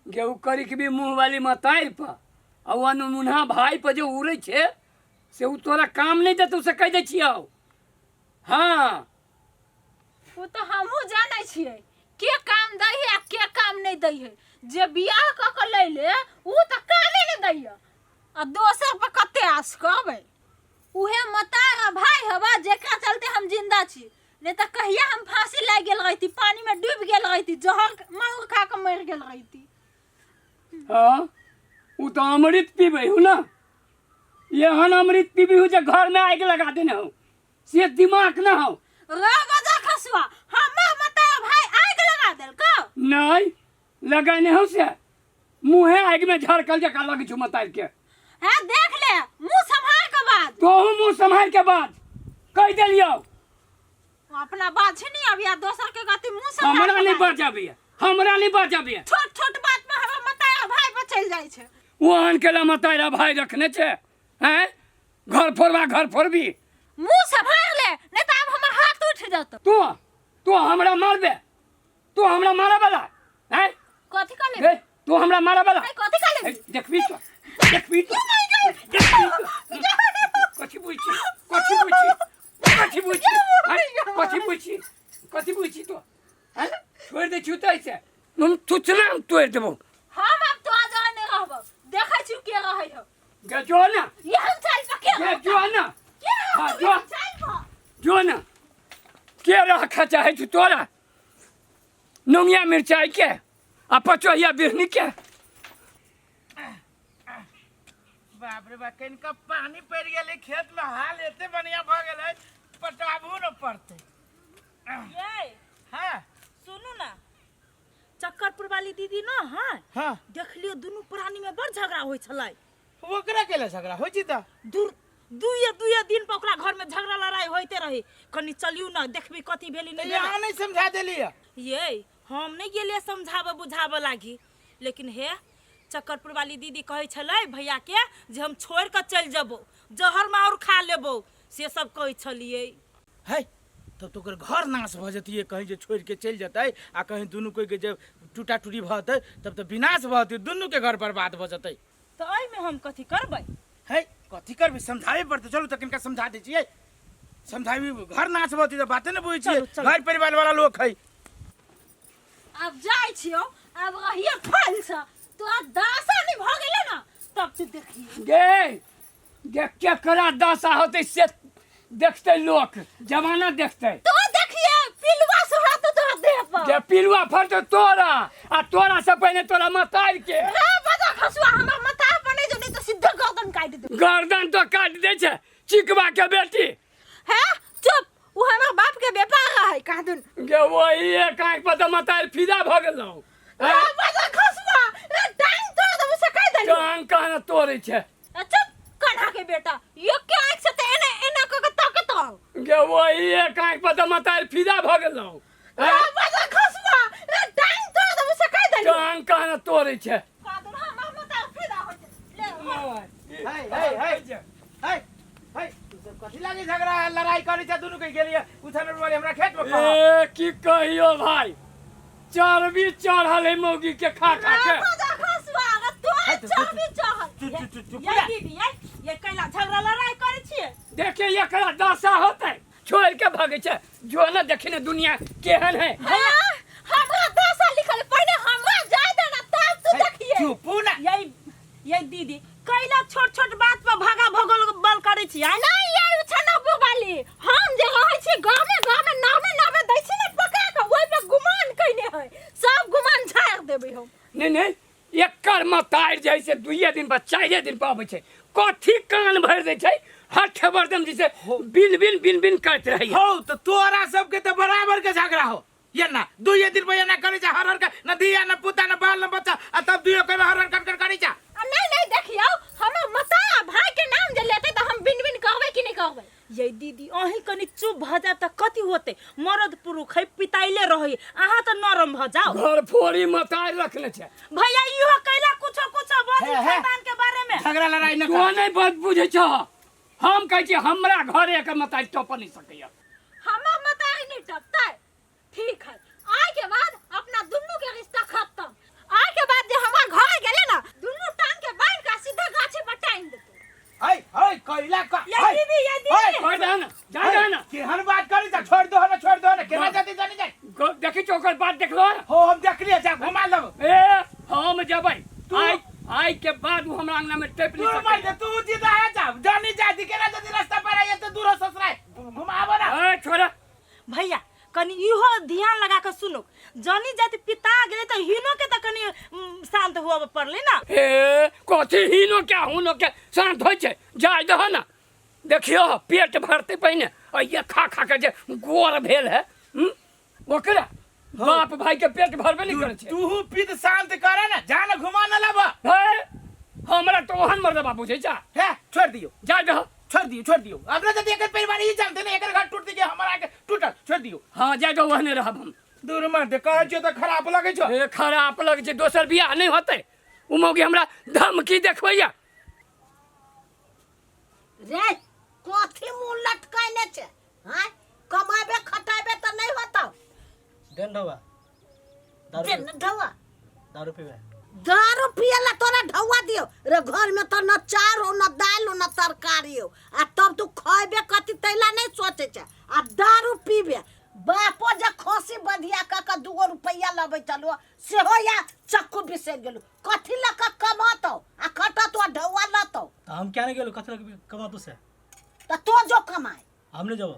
गे ओ करिक भी मुँह वाली मतारि पर आ ओ अनमुन्हा भाई पर जे उड़ै छै से ओ तोरा काम नहि देतौ से कहि दै छियौ। हँ, ओ तऽ हमहूँ जानै छियै के काम दै है आ के काम नहि दै है। जे बियाह कऽ के लै ले ओ तऽ कामे नहि दै है, आ दोसर पर कते आस करबै। उहे मतार आ भाई हवा जेकरा चलते हम जिंदा छी, नहीं तऽ कहिया हम फांसी लागि गेल रहिती, पानी में डूबि गेल रहिती, जहर माहुर खा के मरि गेल रहिती। हाँ, ओ तऽ अमृत पीबै हूँ ना, एहन अमृत पीबी हूँ जे घर में आगि लगा देने हूँ, से दिमाग ना हो। रे बजा खसुआ, हमर मतार भाई आगि लगा देलकौ? नहीं लगैने हूँ, से मुँहे आगि में झरकल जकाँ लगै छौ मतार के। हाँ देख ले, मुँह सम्हार के बाज। तोहू मुँह सम्हार के बाज, कहि देलियौ। अपना बाज नहीं अभी आ दोसर के गति मुँह सम्हार हमरा के नहीं बाज। बचाबिए, हमरा नहीं बचाबिए। छोट छोट बात में हमर मतारा भाई पर चलि जाइ छै। ओहन के ला मतारा भाई रखने छै हैं, घर फोड़बा घर फोड़बी। मुँह सम्हार ले, नहीं तऽ आब हमर हाथ उठि जेतौ। तू हमरा मारबे? तू हमरा मारे वाला हैं? कथी कर लेबी? ए, तू हमरा मारे वाला? ए, कथी कर लेबी? ए, देखबी तो, देखबी तो, देखबी तो। कथी बुझी, कथी बुझी, कथी बुझी, हैं? कथी बुझी, कथी बुझी तो हैं? छोड़ि दै छियौ तऽ ऐसे हम तुचना हम तोड़ि देबौ। हम आब तोरा जगह नहि रहबौ, देखै छियौ के रहै हौ। गे जो ना, एहन चालि पर के गे रहतौ? जो ना, के रहतौ हाँ, जो। एहन चालि पर? जो ना, के रखा चाहै छौ तोरा नौनिया मिरचाई के आ पचोहिया बिरनी के। बाप रे बाप, कनिका पानी पड़ि गेलै खेत में, हाल एते बढ़िया भऽ गेलै पटाबू न पड़तै। ये हाँ सुनू ना, चक्करपुर वाली दीदी न। हाँ हाँ, देखलियो दुनू प्राणी में बड़ झगड़ा होइ छलै। ओकरा केला झगड़ा होइ छै तऽ? दूर दुइये दुइये दिन पर ओकरा घर में झगड़ा लड़ाई होइते रहे। कनी चलियौ ना, देखबी कथी भेली। तऽ नहि यहाँ नहीं समझा देली? ये हम नहीं गेलियै समझाबऽ बुझाबऽ लागी, लेकिन हे चक्करपुर वाली दीदी कहै छलै भैया के जे हम छोड़ि कऽ चलि जेबौ, जहर माहुर खा लेबौ, से सब कहै छलियै। है तब तो ओकर घर नाश भऽ जतियै, कहीं जे छोड़ि के चलि जेतै आ कहीं दुनू कोइ के जे टूटा टूटी भऽ जेतै तब तऽ विनाश भऽ जेतै, दुनू के घर बर्बाद भऽ जेतै। तऽ एहिमे हम कथी करबै? है कथी करबै, समझाबे पड़तै। चलू तऽ कनिका समझा दै छियै, समझाबी, घर नाश भऽ जेतै तऽ बाते नहि बुझै छियै। चलू, चलू। घर परिवार वाला लोक है। आब जाइ छियौ, आब रहिए फल से तोरा दासा नहीं भऽ गेलै ना तब तू देखिए। गे देख केकरा दशा होतै से देखतै लोक, जमाना देखतै। तो देखिए पिलुआ सोहा तो तोरा देह पर। जे पिलुआ फड़तौ तोरा, आ तोरा से पहिने तोरा मतार के। रे बजा खसुआ, हमर मतार पर नहीं जो, नहीं तो सीधे गर्दन काटि दे। गर्दन तो काटि दै छै चिकबा के बेटी। हे चुप, उ हमर बाप के व्यापार है कहाँ दुन। गे वही एक आँखि पर तऽ मतार फिदा भऽ गेलौ। रे बजा खसुआ, रे टांग तोड़ देबो से कहि देलियौ। टांग कहाँ तोड़ै छै? ए, चुप कन्हा के बेटा, ये के आँखि से तऽ एना एना कऽ के ताकत रहो। गे वही एक आँखि पर तऽ मतार फिदा भऽ गेलौ। रे बजा खसुआ, रे टांग तोड़ देबो से कहि देलियौ। टांग कहाँ तोड़ै छै? कहाँ दुन हमर मतार फिदा होइ छै। ले है है है है है, तू सब कथी लागी झगड़ा लड़ाई करै छै? दुनू के गेलियै उछान वाली हमरा खेत में कह। ए की कहियो भाई, चर्बी चढ़ल है मौगी के खा खा के। रे बजा खसुआ, रे तोरा चर्बी चढ़ल। चुप चुप चुप चुप। ये दीदी, ये कैला झगड़ा लड़ाई करै छियै? देखे एकरा दशा होतै, छोड़ के भागै छै। जो न देखी ने दुनिया केहन है। हाँ, हमरा दशा लिखल पहिने हमरा जाय दे ना तब तू देखिए। चुपू ना। ये दीदी, कैला छोट छोट बात पर भागा भगल बल करै छियै? नहीं ये छना बुबाली, हम जे रहै छी गामे गामे नामे नामे दै छी ने पका के, ओहि पर गुमान कइने है, सब गुमान झाड़ देबै हम। नहीं नहीं, एकर मतार जे है से दुइये दिन पर चारिये दिन पर अबै छै, कथी कान भरि दै छै, हठ बरदम जैसे बिन बिन बिन बिन करैत रहैया। हौ तऽ तोरा सबके तऽ बराबर के झगड़ा हो, ये ना दुइये दिन पर एना करै छै हर हर के, न धिया न पुता न बाल न बच्चा, आ तब दुइयो के हर हर कर कर करै छै। आ नहीं नहीं देखियौ, हमर मता भाई के नाम जे लेतै तऽ हम बिन बिन करबै कि नहीं करबै? ये दीदी, अहीं कनी चुप भऽ जायब तऽ कथी होतै? मरद पुरुख है, पिताइले रहै, अहाँ तऽ नरम भऽ जाउ। घर फोड़ी मतार रखने छै। भैया, इहो कैला कुछो कुछो बजै हे, हे। खानदान के बारे में। झगड़ा लड़ाई न तू कर। नहीं बात बुझै छह, हम कहै छी हमरा घर एकर मतार टप नहीं सकैया। हमर मतार नहीं टपतै, ठीक है, आइ के बाद अपना दुनू के रिश्ता खत्म। आइ के बाद जे हमरा सीधा गाछे पर टांग देतौ। हाय हाय कैला का या हाय, दीदी, या दीदी। हाय, छोड़ दे ना, जा दे ना। केहन बात करी जा, छोड़ दो ना, छोड़ दो ना, केना जाती जानी जाए। देखी छौ ओकर बात देखलो? हो, हम देख लिया, जा घुमा लब। ए, हम जेबै। आइ आइ के बाद उ हमरा अंगना में टेप तू नहीं मर सकै। दे, तू जीता है, जा जानी जाती केना जाती रास्ता पर आई तो दूर हो ससुराल घुमाबो ना। ए छोड़। भैया कनी इहो ध्यान लगा के सुनो, जनी जाति पिता गेलै तऽ हिनो के तऽ कनी शांत हुअ पड़लै ना। ए कथी हिनो क्या हुनो के शांत होइ छै? जाय दह ना, देखियो पेट भरते पहिने आ ये खा खा के जे गोर भेल है, ओकरा बाप भाई के पेट भरबे नहीं करै छै। तू पित शांत करे ना, जा ना घुमा ना लब। हे, हमरा तो ओहन मर्दबा बुझै जा। हे छोड़ दियो। जाय दह। छोड़ दियो, छोड़ दियो। अपने जदी एकर परिवार ई जानते ना, एकर घर टूट के हमरा के टूटल, छोड़ दियो। हाँ, जाय दह, ओहने रहब हम। दूर मत दे, कहै छियो तऽ खराब लगै छौ। ए खराब लग छै, दोसर बियाह नहीं होतै। उ मौगी हमरा धमकी देखबैया। रे कथी मुँह लटकैने छै? हाँ, कमाबे खटाबे तऽ नहि होतौ। देन ढौआ दारू। देन ढौआ। दारू पीबे? दारू पियला तोरा ढौआ दियो रे? घर में तऽ न चाउर हो, न दालि हो, न तरकारी हो, आ तब तू खैबे कथी तैला नहि सोचै छै आ दारू पीबे। बापो जे खसी बधिया कऽ कऽ दूगो रुपैआ लबै छलौ सेहो या चक्कू बिसरि गेलौ। कथी लऽ कऽ कमतौ आ खटतौ आ ढौआ लतौ? तऽ हम क्या नहीं गेलौ, कथी लऽ कमातू से? तऽ तो जो कमाय। हम नहीं जबो।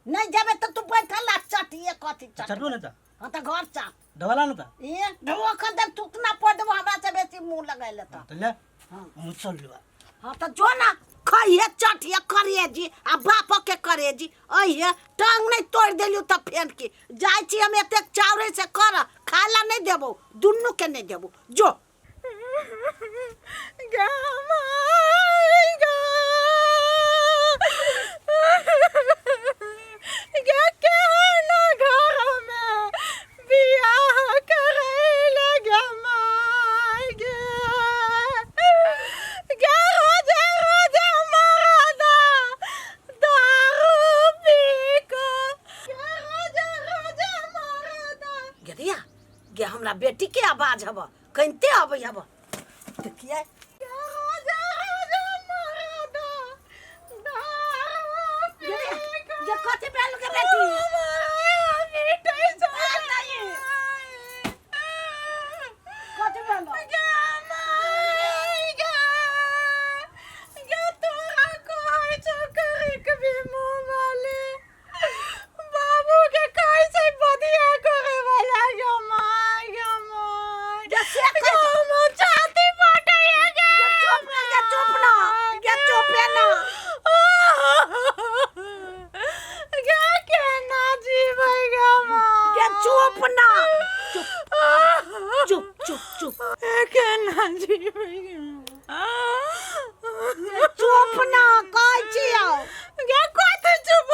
नहीं जेबे तऽ तू बैठल आ चटिए कथी चट। चटबो नहीं तऽ। हाँ तऽ घर चाट। ढौआ ला ना तऽ। ए ढौआ खा दे, थूकना पड़ देबो, हमरा से बेसी मुँह लगै ले तऽ। तऽ ले, हम चल लेबा। हाँ तऽ जो ना, खइहे चटिए करिए जी आ बाप के करे जी। अइहे टांग नहीं तोड़ देलियौ तऽ फेर की जाइ छी हम? एतेक चाउरे से कर खाय ला नहीं देबो, दुनू के नहीं देबो, जो। गे माय गे, गे केहन घरमे बियाह करै गे my गे। गे रोजे रोजे मरदा दारू पी कऽ, गे रोजे रोजे मरदा। गेरिया गे, हमरा बेटी के आवाज हब, कनिते अबै हब, देखिए। गे रोजे रोजे मरदा दारू पी कऽ। गे कथी भेल गे बेटी? कथी भेल? गे माय गे, गे तोरा कहै छौ करिक भी मुँह वाले बाबू के कहै छै बधिया करे वाला। गे my गे my. गे से गे हमर छाती फटैया गे। गे चुप ना, गे चुप ना, गे चुपे ना। गे केना जीबै गे my? गे चुप ना, चुप चुप चुप चुप। केना जीबै गे? चुप ना कहै छियौ। गे कथी चुप?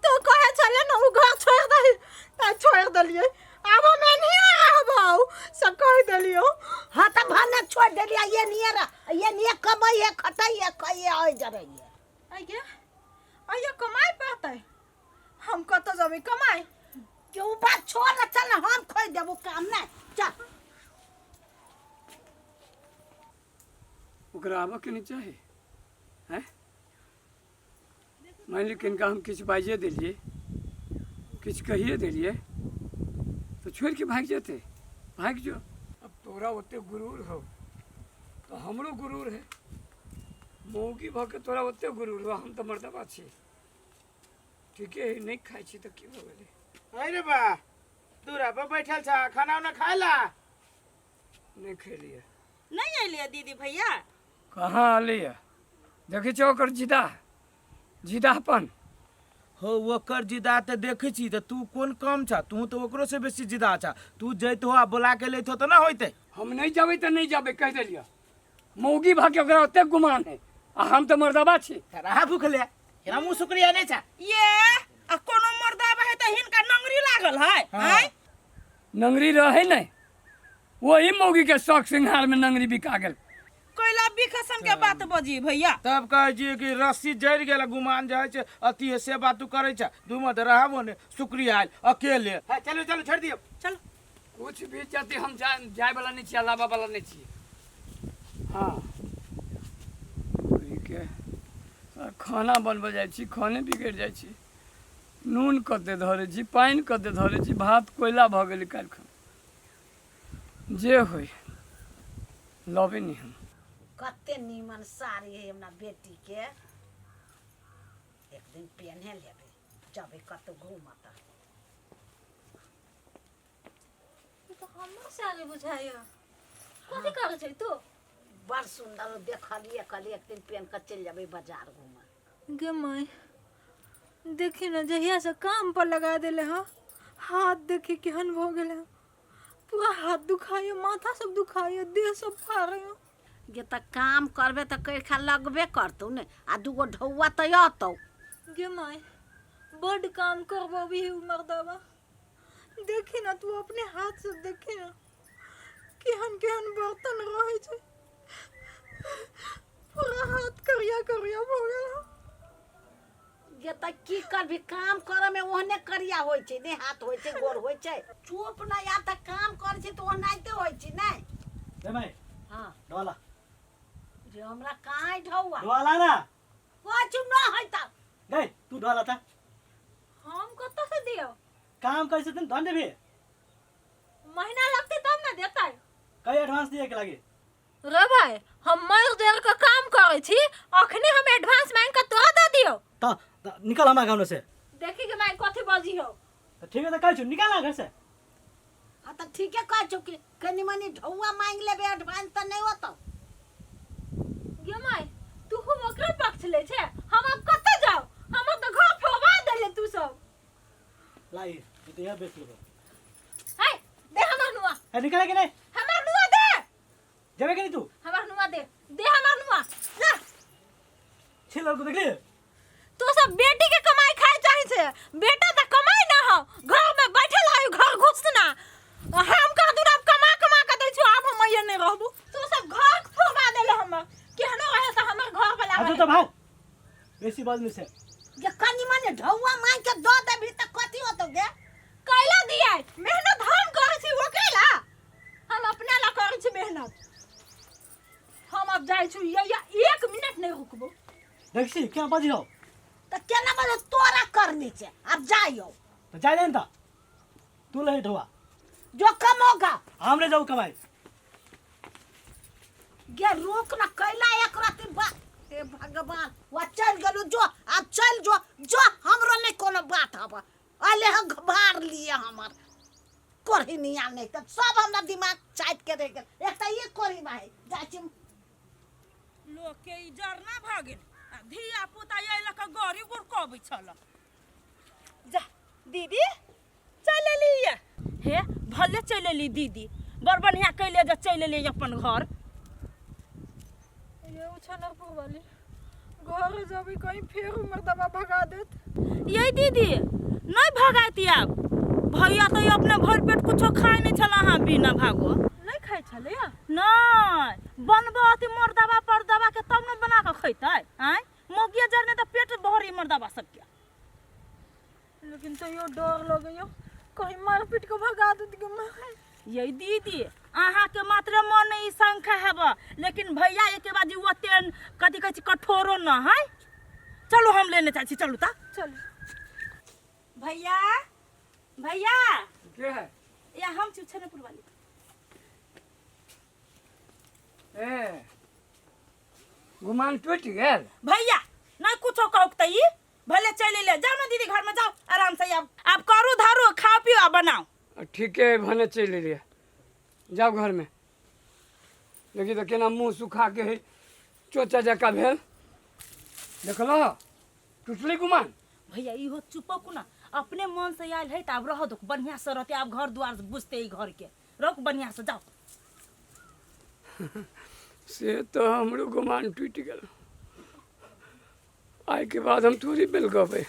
तो कहे छले ने उ घर छोड़ दही तऽ छोड़ देलियै, आब हम एनहिये रहबौ से कहि देलियौ। हाँ तऽ भने छोड़ देलियै, ये निये रह, ये निये कमैहे खटैहे खैहे ओइ जरैहे। अइये अइये कमाइ पड़तै, हम कतऽ जेबै कमाइ? के उ बात छोड़ ना, चल ना, हम खोइ देबो काम नहीं, चल। ओकरा आबऽके नहि चाही। हैं, मानि लिअ किनका हम किछु बाजिए देलियै, किछु कहिए देलियै तऽ छोड़ि कऽ भागि जेतै। भागि जो। अब तोरा ओते गुरूर हौ तऽ हमरो गुरूर है। मौगी भऽ के तोरा ओते गुरूर हौ, हम तऽ मर्दबा छी। ठीके है, नहि खाइ छी तऽ की भऽ गेलै? अरे बा, दूरा पर बैठल छा, खाना उना खाय ला। नहि खेलियै। नहीं अयलियै दीदी भैया? कहाँ अयलैए? देखै छियै ओकर जिदा जिदापन। हो, ओकर जिदा तऽ देखै छी, तऽ तू कोन कम छा? तू तऽ ओकरो से बेसी जिदा छा। तू जैत हो आ बोला के लैत हो तऽ ना होइतै? हम नहि जेबै तऽ नहि जेबै, कहि देलियै। मौगी भऽ के ओकरा ओतेक गुमान है आ हम तऽ मर्दबा छी। रहा भूखले केना मुँह शुक्रिया नहि छा? ये आ कोनो मर्दाबा है तऽ हिनका नंगरी लागल है? हाँ। आँय? नंगरी रहै नहि, वही मौगी के शौक सिंहार में नंगरी बिका गेल। कोयला बिखसन के बात बजी भैया। तब कहै छियै कि रस्सी जरि गेल, गुमान जाइ छै अथी है, से बात तू करै छ। दू मत रहबो ने शुक्रिया आयल अकेले है। चलू चलू, छोड़ि दियौ। चलो। कुछ भी जाति हम जाय जाय वाला नहीं छियै, लाबा वाला नहीं छियै। हाँ। खाना बनबऽ जाइ छी, खाने बिगड़ि जाइ छै। नून कते धरै छी, पानि कते धरै छी, भात कोयला भऽ गेलै काल्हिखन। जे होइ, लबै नहि हम। कते नीमन साड़ी है हमरा बेटी के, एक दिन पेन्हे लेबै जबै कतौ घूमऽ तऽ। ई तऽ हमर साड़ी बुझाइया। कथी करै छै तू? बड़ सुन्दर देखलियै, कहलियै एक दिन पेन्ह कऽ चलि जेबै बाजार घूमऽ। गे माय, देखी ने, जहियासँ काम पर लगा देले हँ, हाथ देखी केहन भऽ गेल हँ। पूरा हाथ दुखाइए, माथा सब दुखाइए, देह सब फाड़ैए। गे तऽ काम करबे तऽ कैरखा लगबे करतौ ने, आ दूगो ढौआ तऽ अतौ। गे माय, बड्ड काम करबही मर्दबा। देखी ना तू अपने हाथ से, देखी ना केहन केहन बर्तन रहै छै। पूरा हाथ करिया करिया भऽ गेल हँ। गे तऽ की करबी, काम करऽ में ओहने करिया होइ छै ने, हाथ होइ छै, गोर होइ छै। चुप न यार, तऽ काम करै छै तऽ ओनाहिते होइ छै ने। रे माई। हाँ। डोला। रे हमरा काहे ढौआ? डोला ना। कुछ न है तऽ। गई तू डोला था। हम कतऽ से दियौ? काम कैसे तुम धन देबी? महीना लगतै तब ने देतै। कई एडवांस दिए के लागे? रे भाई, हम मर जर के काम करै छी, अखने हम एडवांस मांग के तोरा दे दियौ? त निकल हमारा गाँव से। देखी के माय कथी बजी हो। तो ठीक है, तो कह छु निकाल ना घर से। हाँ तऽ ठीके कहै छौ कि कनि मनि ढौआ मांगि लेबै एडवांस तऽ नहि होतौ। गे माय, तू खूब ओकरे पक्ष ले छे। हम अब कतऽ जाउ? हमर तऽ घर फोड़वा देले तू सब। लाई ये तो यह बेच लेबो। है दे हमर नुआ। ए निकाले कि नहीं? हमर नुआ दे। जेबे कि नहीं तू? हमर नुआ दे, दे हमर नुआ जा। छिल लड़को देख ले। तू सब बेटी के कमाई खाए चाहे छे, बेटा त कमाई ना हो, घर में बैठल है, घर घुसना। हम कह दूर अब कमा कमा के दै छु, आब हम मैया नहीं रहबू। तू सब घर फोड़वा देले हमर। केहनो रहे त हमर घर वाला आ रहे। तो भाग बेसी बाज नहीं से। जे कनि मनि ढौआ मांगि के दऽ देबही तऽ कथी होतौ गे? कैला दिया? मेहनत हम करै छी ओकरे ला? हम अपना ला करै छी मेहनत। हम अब जाइ छी, ये एक मिनट नहीं रुकबो। देख छी क्या बाजी हो? तऽ केना बजे तोरा करनी छै, आब जाइयो। तो जाय दे न तू ले ढौआ। जो कमोगा। हम ले जाऊ कमाई। गे रुक न, कैला एक राति बा। हे भगवान, वा चल गेलू, जो आब चल जो, जो हमरो नहीं कोनो बात हब। अले हम भार लिए हमर कोढ़िनिया नहीं तऽ सब हमरा दिमाग चाटि के रहि गेल। एक तऽ ई कोढ़ी है जाइ छी। लोक के ई जरना भऽ गेल आ धिया पुता एहि लऽ कऽ गड़ी गुड़कबै छल। जा दीदी चलि एली ये। हे भले चलि एली दीदी, बड़ बढ़िआँ कैले जे चलि एली अपन घर। ये उछनरपुर वाली घर जबी कहीं फेर मर्दबा भगा देत। ये दीदी नहीं भगाती आब, भैया तो अपने भर पेट कुछो खाए नहीं छला। हाँ बिना भागो नहीं खाइ छलै? नहीं बनबो अथी मर्दबा परदबा के तब न बना के खैतै। आँय मौगिया जरने तऽ पेट भरी मर्दबा सबके। लेकिन तैयो डर लगैया कहीं मार पीट के भगा देत के मार। ये दीदी अहाँ के मात्र मन ई शंका हेब, लेकिन भैया एके बाजी ओते कथी कहै छै कठोरो न है। चलू हम लेने जाइ छी, चलू तऽ। चलू। भैया भैया। के है? या हम छी छनपुर वाली। ए गुमान टूटि गेल। भैया नहीं कुछो कहू त ई भले चलि ले जाओ ना दीदी, घर में जाओ आराम से। आब आब करू धरू खाओ पियो आ बनाओ। ठीके है, भने चलि एलियै, जाउ घर में। देखी तऽ केना मुँह सुखा के है, चोचा जकाँ भेल। देखलह टूटलै गुमान। भैया इहो चुपकू ना, अपने मन से आयल है त आब रह दो, बढ़िया से रहते। आब घर द्वार बुझते ई घर के, रहो बढ़िया से जाओ। से तऽ हमरो गुमान टूटि गेल। आइके बाद हम थोड़ी बेलगबै।